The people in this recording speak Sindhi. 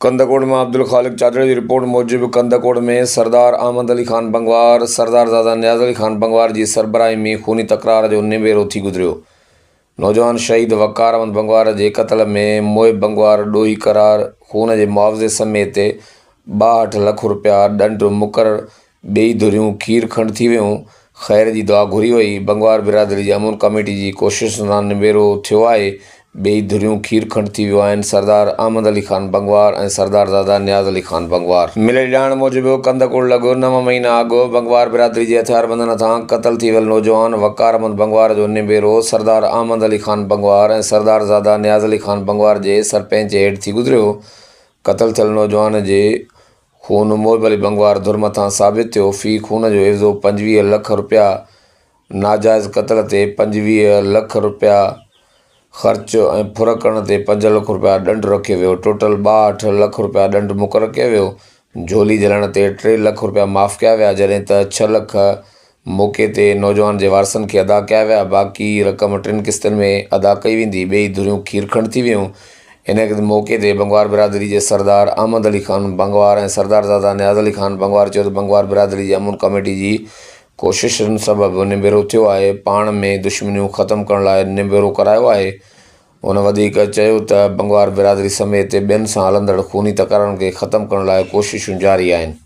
ڪنڌڪوٽ مان عبدالخالق چاچڙ جي رپورٽ موجب ڪنڌڪوٽ ۾ سردار احمد علي خان بنگوار، سردار زاده نياز علي خان بنگوار جي سربراهي ۾ خوني تڪرار جو نبيرو ٿي گذريو. نوجوان شهيد وقار احمد بنگوار جي قتل ۾ محب بنگوار ڏوهي قرار، خون جي معاوضي سميت 62 لک رپيا ڏنڊ مقرر، ٻئي ڌريون کير کنڊ ٿي ويون، خير جي دعا گهري وئي، بنگوار برادري جي امن ڪميٽي جي ڪوششن سان نبيرو ٿيو آهي، ٻئي ڌريون کير کنڊ ٿي ويو آهن، سردار احمد علي خان بنگوار ۽ سردار زاده نياز علي خان بنگوار. مليل ڄاڻ موجب ڪنڌڪوٽ لڳ نو مهينا اڳ بنگوار برادري جي هٿياربندن هٿان قتل ٿي ويل نوجوان وقار احمد بنگوار جو نبيرو سردار احمد علي خان بنگوار ۽ سردار زاده نياز علي خان بنگوار جي سرپئنچ هيٺ ٿي گذريو، قتل ٿيل نوجوان جي خون محب علي بنگوار ڌر مٿان ثابت ٿيو، في خون جو عيوضو 25 لک رپيا، ناجائز قتل تي 25 لک رپيا خرچ ۽ ڦر ڪرڻ تي پنج لک رپيا ڏنڊ رکيو ويو، ٽوٽل 62 لک رپيا ڏنڊ مقرر ڪيو ويو، جهولي جهلڻ تي ٽي لک رپيا معاف ڪيا ويا، جڏهن ته ڇهه لک موقعي تي نوجوان جي وارثن کي ادا ڪيا ويا، باقي رقم ٽن قسطن ۾ ادا ڪئي ويندي، ٻئي ڌريون کير کنڊ ٿي ويون، ان موقعي تي بنگوار برادري جي سردار احمد علي خان بنگوار ۽ سردار زاده نياز علي خان بنگوار چيو ته بنگوار برادري جي امن ڪميٽي جي ڪوششن سبب نبيرو ٿيو آهي، پاڻ ۾ دشمنيون ختم ڪرڻ لاء نبيرو ڪرايو آهي، هن وڌيڪ چيو ته بنگوار برادري سميت ٻين سان هلندڙ خوني تڪرارن کي ختم ڪرڻ لاء ڪوششون جاري آهن.